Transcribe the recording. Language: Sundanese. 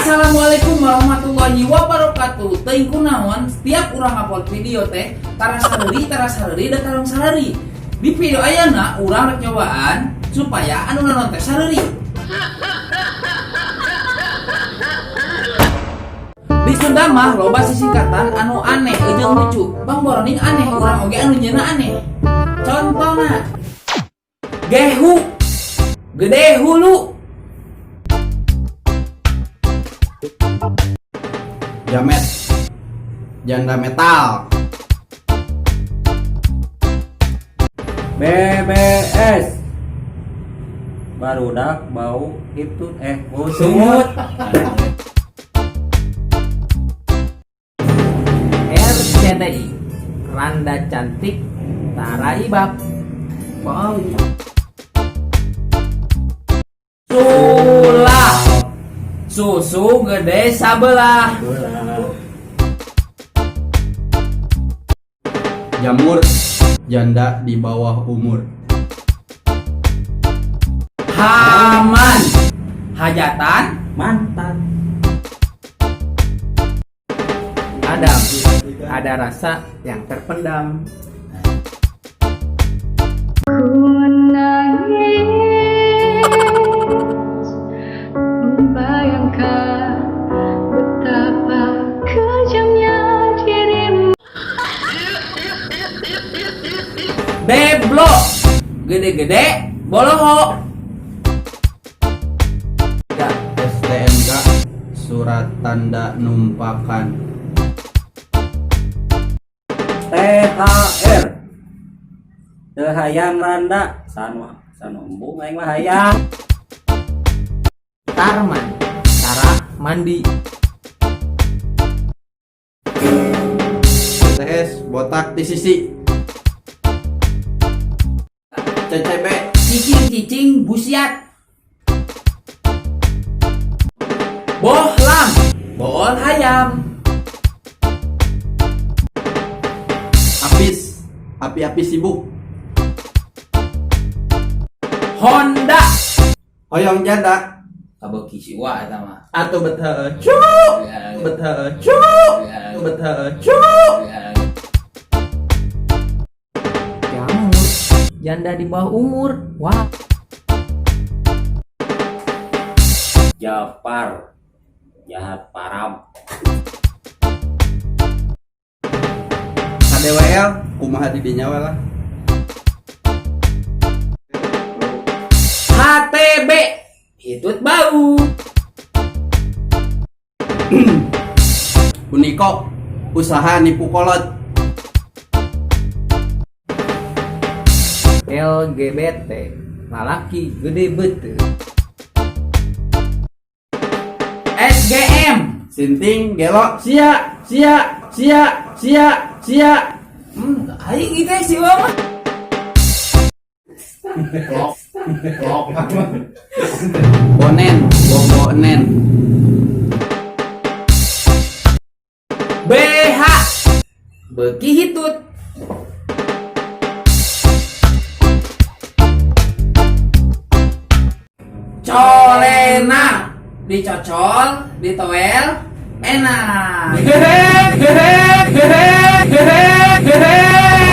Assalamualaikum warahmatullahi wabarakatuh. Teuing kunaon setiap urang upload video teh tara sareuri, tara sareuri, dan tarang sareuri. Di video ayeuna urang rek nyobaan supaya anu nonton teh sareuri. Di Sunda mah loba sisingkatan anu aneh jeung lucu. Bang boroning aneh urang oge anu nyeuna aneh. Contohna Gehu, gede hulu. Jamet, janda metal. BBS, barudak bau itu bau Sumut. RCTI, Randa Cantik Tara Ibab. Wow. Sulah, susu gede sabelah. Jamur, janda di bawah umur. Haman, hajatan mantan. Adam, ada rasa yang terpendam. Ku menangis membayangkan betapa kejamnya dirimu. Beblo, gede-gede boloho. STNK, surat tanda numpakan. THR, teu hayang randa sanu sanu embung aing mah hayang. Tarman, cara mandi. BTS, botak di sisi. CCB, Cicing-cicing busiat. Bohlam, bool hayam. Apis, api-api sibuk. Honda, Hoyong janda. Kabeuki si Wa eta mah. Atau betah cuk, betah cuk, betah cuk. Jamur, janda di bawah umur. Wah. Japar, jahat param. KDWL, kumaha di dinya we lah. HTB, hitut bau. Uniko, usaha nipu kolot. LGBT, lalaki gede bete. SGM, Sinting, gelo, sia, sia, sia, sia, sia. Aing itu si Wa mah. Bonen, bobonen. BH, beuki hitut. Colena, dicocol, ditoel, enak. Hehehe, hehehe, hehehe, hehehe.